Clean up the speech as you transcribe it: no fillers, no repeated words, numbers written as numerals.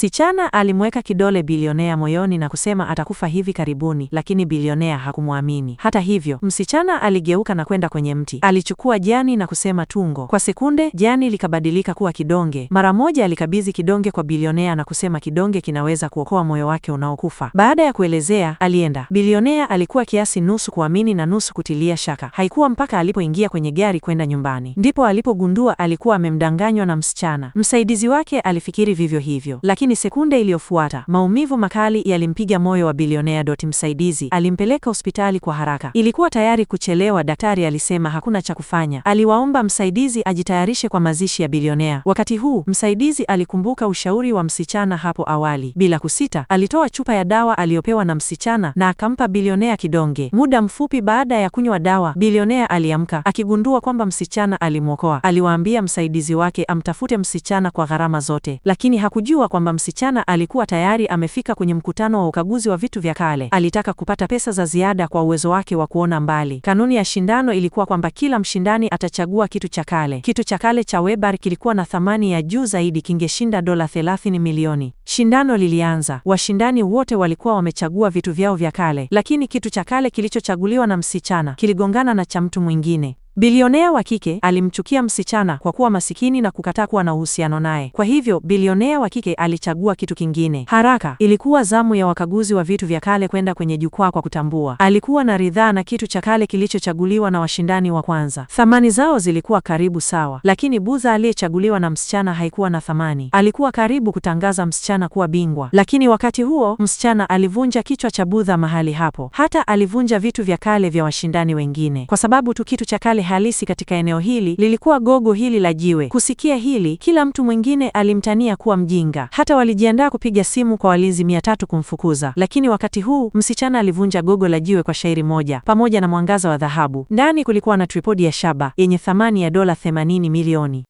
Msichana alimweka kidole bilionea moyoni na kusema atakufa hivi karibuni, lakini bilionea hakumwamini. Hata hivyo, msichana aligeuka na kwenda kwenye mti. Alichukua jani na kusema tungo. Kwa sekunde, jani likabadilika kuwa kidonge. Mara moja alikabidhi kidonge kwa bilionea na kusema kidonge kinaweza kuokoa moyo wake unaokufa. Baada ya kuelezea, alienda. Bilionea alikuwa kiasi nusu kuamini na nusu kutilia shaka. Haikuwa mpaka alipoingia kwenye gari kwenda nyumbani ndipo alipogundua alikuwa amemdanganywa na msichana. Msaidizi wake alifikiri vivyo hivyo, lakini sekunde iliyofuata maumivu makali yalimpiga moyo wa bilionea. Msaidizi alimpeleka hospitali kwa haraka. Ilikuwa tayari kuchelewa. Daktari alisema hakuna cha kufanya. Aliwaomba msaidizi ajitayarishe kwa mazishi ya bilionea. Wakati huu msaidizi alikumbuka ushauri wa msichana hapo awali. Bila kusita, alitoa chupa ya dawa aliyopewa na msichana na akampa bilionea kidonge. Muda mfupi baada ya kunywa dawa, bilionea aliamka akigundua kwamba msichana alimwokoa. Aliwaambia msaidizi wake amtafute msichana kwa gharama zote, lakini hakujua kwamba msichana alikuwa tayari amefika kwenye mkutano wa ukaguzi wa vitu vya kale. Alitaka kupata pesa za ziada kwa uwezo wake wa kuona mbali. Kanuni ya shindano ilikuwa kwamba kila mshindani atachagua kitu cha kale. Kitu cha kale cha Weber kilikuwa na thamani ya juu zaidi, kingeshinda dola 30 milioni. Shindano lilianza. Washindani wote walikuwa wamechagua vitu vyao vya kale, lakini kitu cha kale kilichochaguliwa na msichana kiligongana na cha mtu mwingine. Bilionea wa kike alimchukia msichana kwa kuwa masikini na kukataa kuwa na uhusiano naye. Kwa hivyo bilionea wa kike alichagua kitu kingine. Haraka ilikuwa zamu ya wakaguzi wa vitu vya kale kwenda kwenye jukwaa kwa kutambua. Alikuwa na ridhaa na kitu cha kale kilichochaguliwa na washindani wa kwanza. Thamani zao zilikuwa karibu sawa, lakini budha aliyechaguliwa na msichana haikuwa na thamani. Alikuwa karibu kutangaza msichana kuwa bingwa, lakini wakati huo msichana alivunja kichwa cha budha mahali hapo. Hata alivunja vitu vya kale vya washindani wengine, kwa sababu tu kitu cha kale halisi katika eneo hili lilikuwa gogo hili la jiwe. Kusikia hili, kila mtu mwingine alimtania kuwa mjinga. Hata walijiandaa kupiga simu kwa walinzi 300 kumfukuza, lakini wakati huu msichana alivunja gogo la jiwe kwa shairi moja pamoja na mwangaza wa dhahabu. Ndani kulikuwa na tripodi ya shaba yenye thamani ya dola 80 milioni.